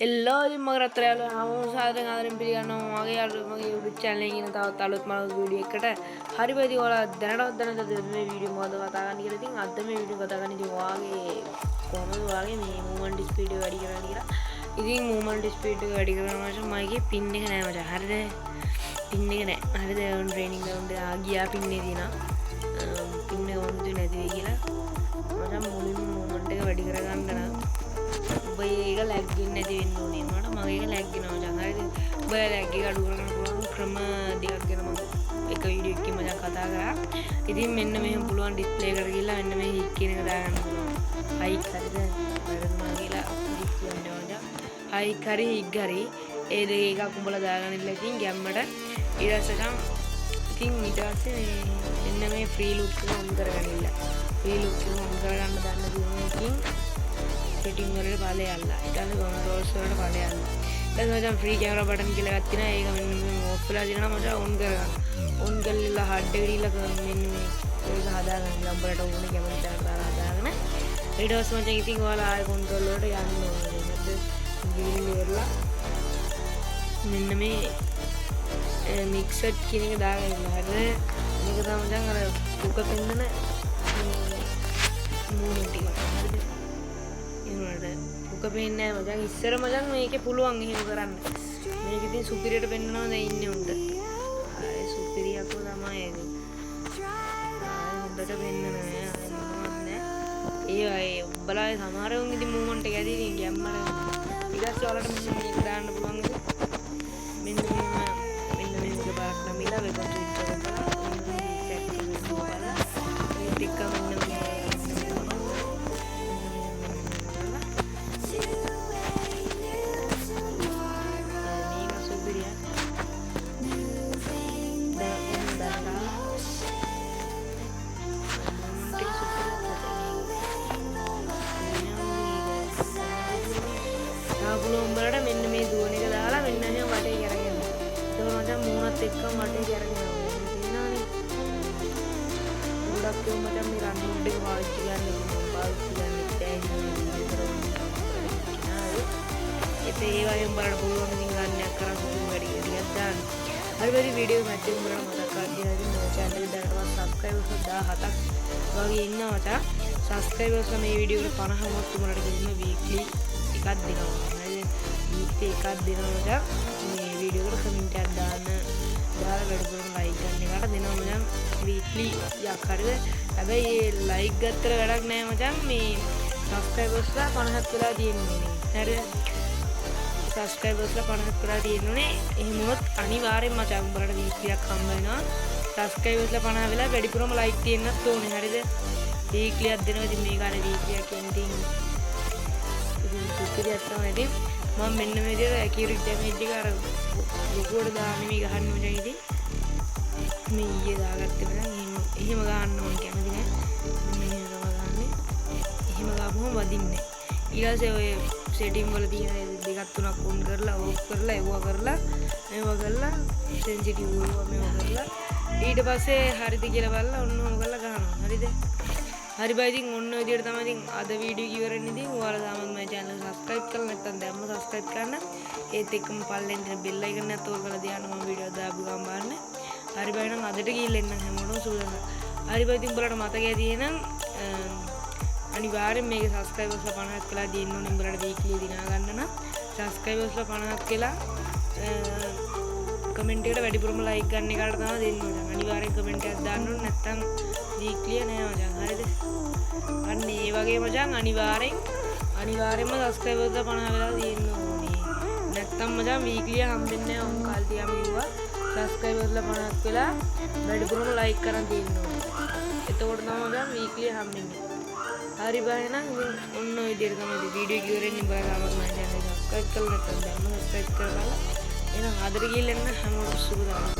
හෙල්ලෝ ඉතින් මගේ රත්තරන් යාළුවෝ හැමෝම සාදරයෙන් ආදරෙන් පිළිගන්නවා මගේ යාළුවෝ මගේ YouTube channel එකේ ඉන්න තවත් අලුත් මලුත් වීඩියෝ එකකට. හරි බයි ඉතින් ඔයාලා දැනටවත් දැනගත්තද මේ වීඩියෝ මොකද කතා කරන්නේ කියලා. ඉතින් අද මේ වීඩියෝ කතා කරන්නේ ඉතින් ඔයාගේ කොහොමද ඔයාගේ මේ මූව්මන්ට් ස්පීඩ් එක වැඩි කරන්නේ කියලා. ඉතින් මූව්මන්ට් ස්පීඩ් එක වැඩි කරනවා මචං මගේ පින් එක නෑ මචං. හරිද? පින් එක නෑ. හරිද? ඔන් ට්‍රේනින් ග්‍රවුන්ඩ් එක ගියා පින් එක තියෙනවා. පින් එක ඔන් නැති වෙයි කියලා. මචං මුලින්ම මූව්මන්ට් එක වැඩි කරගන්න නම් උඹ ඒක ලැග් වෙන්නේ නැති වෙන්න ඕනේ. මට මගේ එක ලැග් වෙනවා මචං. හරිද? උඹ ලැග් එක අඩු කරගන්න පුළුවන් ක්‍රම දෙකක් ගැන මම එක වීඩියෝ එකකින් මචං කතා කරා. ඉතින් මෙන්න මෙහෙම පුළුවන් ඩිස්ප්ලේ එකට ගිහලා මෙන්න මේ හික් කියන එක දාගන්න පුළුවන්. හයික් හරිද? වැරදුනා කියලා හික් කියන්නේ මචං. හයික් හරි හික් හරි ඒ දෙක එකක් උඹලා දාගන්න ඉල්ල ඉතින් ගැම්මට ඊට පස්සේ මචං ඉතින් ඊට පස්සේ මේ මෙන්න මේ ෆ්‍රී ලුක් එක ඔන් කරගන්න ඉල්ල. ෆ්‍රී ලුක් එක ඔන් කරගන්න දන්න තියෙන එකකින් සෙටින් වලට ඵලයල්ලා. ඊට පස්සේ කන්ට්‍රෝල්ස් වලට ඵලයල්ලා. ඊට පස්සේ මචං ෆ්‍රී කැමරා බටන් කියලා එකක් තියෙනවා. ඒක මෙන්න මේ ඔෆ් වෙලා තියෙනවා මචං ඔන් කරගන්න. ඔන් කරලා හඩ් එකට ගිහලා මෙන්න මේ ඒක හදාගන්න. උඹලට ඕනේ කැමති තැනට දාලා හදාගෙන ඊට පස්සේ මචං ඉතින් ඔයාලා ආයෙ කන්ට්‍රෝල් වලට යන්න ඕනේ. හරිද? ගිහින් ඉවරලා මෙන්න මේ මික්සඩ් කියන එක දාගෙන ඉන්න. හරිද? මේක තමයි මචං අර පුක පෙන්නන මූව්මන්ට් එක. හරිද? ඒ වුණාට පුක පේන්නේ නෑ මචං. ඉස්සර මචං මේකේ පුළුවන් එහෙම කරන්න. මේක ඉතින් සුපිරියට පෙන්නනවා දැන් ඉන්නේ උන්ට. ආයේ සුපිරියකෝ තමයි ඒක. ආයේ හොඳට පෙන්නනවා. ආයේ මොනවත් නෑ. ඒ අය උඹලා සමහර උන් ඉතින් මූව්මන්ට් එක ඇති ඉතින් ගැම්මට. ඊට පස්සේ ඔයාලට මෙන්න මේක දාන්න පුළුවන් ඉතින්. මෙන්න මෙහෙම මෙන්න මෙහෙම එකපාරක් නමිලා වෙපන් ස්විච් එක කරලා මෙන්න මේ චැට් එක බලලා ඒත් එක්ක මෙන්න මේ මෙන්න මෙහෙම කරලා මේක සුපිරියක්. දැන් දැන් මූව්මන්ට් එක සුපිරියක් මචං ඒක. තව පුළුවන් උඹලට මෙන්න මේ දුවන එක දාලා මෙන්න එහෙම වටේ කරගෙන. ඒක මචං මූණත් එක්කම වටේ කරගෙන යනවා. පේනවනේ. ගොඩක් ඒවා මචං මේ රන් මෝඩ් එක පාවිච්චි කරන්න මම පාවිච්චි කරන්නේ නැහැ මේ වීඩියෝ කරගෙන. ඒත් ඒ වගේ උඹලට පුළුවන් ඉතින් ගන්නයක් කරන් සුපිරි වැඩි ටිකක් දාන්න. හරි බරි වීඩියෝ මැච් එක උඹලට මතක් කරලා තියෙනවා. ඉතින් මේ චැනල් එක දැනටමත් සබ්ස්ක්‍රයිබර්ස් 17ක් වගේ ඉන්නවා මචං. සබ්ස්ක්‍රයිබර්ස් මේ වීඩියෝ එකට 50 වුණොත් උඹලට කිසිම වීක්ලි එකක් දෙනවා. හරිද? වීක්ලි එකක් දෙනවා මචං. මේ වීඩියෝ එකට කමෙන්ට් එකක් දාන්න දාලා වැඩිපුරම ලයික් ගන්න එකට දෙනවා මචං වීක්ලි එකක්. හරිද? හැබැයි ඒ ලයික් ගත්තට වැඩක් නෑ මචං. මේ සබ්ස්ක්‍රයිබර්ස්ලා 50ක් වෙලා තියෙන්නේ. හරිද? සබ්ස්ක්‍රයිබර්ස්ලා 50ක් වෙලා තියෙනුනේ. එහෙම වුණොත් අනිවාර්යෙන් මචං උඹලට වීක්ලි එකක් හම්බ වෙනවා. සබ්ස්ක්‍රයිබර්ස්ලා 50 වෙලා වැඩිපුරම ලයික් තියෙන්නත් ඕනේ. හරිද? වීක්ලි එකක් දෙනවා. ඉතින් මේ කාලේ වීක්ලි එකක් කියන්නේ ඉතින් ඉතින් සුපිරියක් තමයි. ඉතින් මම මෙන්න මේ විදිහට ඇකියුරේට් ඩැමේජ් එක අර ලොකුවට දාන්නේ මේ ගහන්න මචං. ඉතින් මේ ඊයේ දාගත්තේ මචං. එහෙම එහෙම ගහන්න මං කැමති නෑ. මෙන්න මෙහෙම තමයි ගහන්නේ. එහෙම ගාපුවම වදින්නේ නෑ. ඊට පස්සේ ඔය සෙටින් වල තියෙන දෙකක් තුනක් ඔන් කරලා ඔෆ් කරලා ඒවා කරලා මේවා කරලා සෙන්සිටිව් ඒවා මේවා කරලා ඊට පස්සේ හරිද කියලා බලලා ඔන්න ඔහොම කරලා ගහනවා. හරිද? හරි බයි ඉතින් ඔන්න ඔය විදියට තමයි ඉතින් අද වීඩියෝ ඉවර වෙන්නේ. ඉතින් ඔයාලා තාමත් මගේ channel එක subscribe කරලා නැත්නම් දැම්ම subscribe කරන්න. ඒත් එක්කම පල්ලෙන් තියෙන බෙල් අයිකන් එකත් ඕල් කරලා තියාගන්න මම වීඩියෝ දාපු ගමන් බලන්න. හරි බයි නම් අදට ගිහිල්ලා එන්නම් හැමෝටම සුබ දවසක්. හරි බයි ඉතින් උඹලට මතකයි තියෙනම් අනිවාර්යෙන් මේක සබ්ස්ක්‍රයිබර්ස්ලා 50ක් වෙලා තියෙන්න ඕනේ උඹලට වීක්ලි දිනා ගන්න නම් සබ්ස්ක්‍රයිබර්ස්ලා 50ක් වෙලා කමෙන්ට් එකට වැඩිපුරම ලයික් ගන්න එකට තමයි දෙන්න ඕනේ. අනිවාර්යෙන් කමෙන්ට් එකක් දාන්න ඕනේ නැත්නම් වීක්ලි නෑ මචං. හරිද? අන්න ඒ වගේ මචං අනිවාර්යෙන් අනිවාර්යෙන්ම සබ්ස්ක්‍රයිබර්ස්ලා 50 වෙලා තියෙන්න ඕනේ. නැත්නම් මචං වීක්ලි හම්බෙන්නේ නෑ. උන් කාල් තියාම කිව්වා සබ්ස්ක්‍රයිබර්ස්ලා 50ක් වෙලා වැඩිපුරම ලයික් කරන් තියෙන්න ඕනේ. එතකොට තමයි මචං වීක්ලි හම්බෙන්නේ. හරි බයි නම් ඉතින් ඔන්න ඔය විදිහට තමයි ඉතින් වීඩියෝ එක ඉවර වෙන්නේ. බලලා තාමත් මගේ චැනල් එක සබ්ස්ක්‍රයිබ් කරලා නැත්නම් දැන්ම සබ්ස්ක්‍රයිබ් කරලා එහෙනම් ආදර ගිහිල්ලා එන්න හැමෝටම සුබ දවසක්.